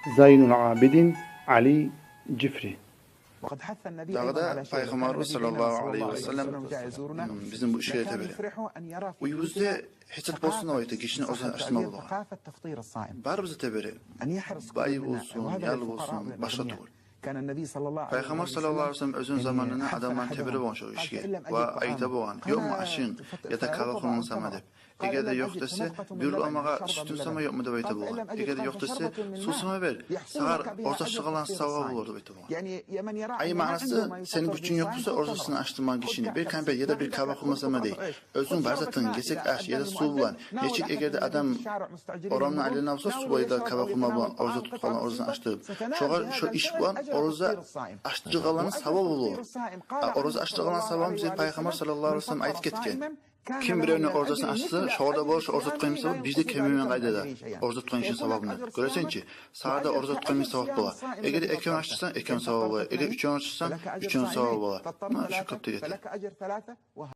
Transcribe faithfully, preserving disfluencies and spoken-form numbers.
Зайнул Абидин Али Джифри. Дагъы да Пайхаммарыбыз саллаллагьу алайгьи ва саллам бизин бу ишге эте бере. Уьюбюзде гьеч зат болсун деп айта, гишини оразасын ачдырма болагъан. Барыбыз эте бере. Бай болсун, ял болсун, башгъа тюгюл. Пайхаммар саллаллагьу алайгьи ва саллам оьзюню заманында адамланы тебере болгъан шо ишге ва айта болгъан: «Ёкъму ашынг, яда каба хурманг сама?» — деп. Эгер де ёкъ десе, бир урламагъа сютюнг сама ёкъму деп айта болгъан. Эгер де ёкъ десе, сув сама бер, сагъа ораза ачдыргъанланы савабы болур деп айта болгъан. Ай маънасы, сени гючюнг ёкъ буса оразасын ачдырма гишини, бир кампет яда бир каба хурма сама дей. Оьзюнг бар затынг, гесек аш яда сув булан, нечик эгер де адам орамны айлана буса, сув яда каба хурма булан ораза тутгъанланы оразасын ачдырып, шогъар шо иш булан ораза ачдыргъанланы савабы болур. А ораза ачдыргъанланы савабын бизге Пайхаммар саллаллагьу алайгьи ва саллам айтып гетген. Ким биревню оразасын ачдырса, шогъар да болур шо ораза тутгъан йимик саваб, бир де кемимеген къайдада, ораза тутгъан гишини савабындан. Гёресен чи, сагъа да ораза тутгъан йимик саваб бола. Эгер экевню ачдырсанг, экевню савабы бола. Эгер уьчевню ачдырсанг, уьчевню савабы бола. Муна шо кюйде гете.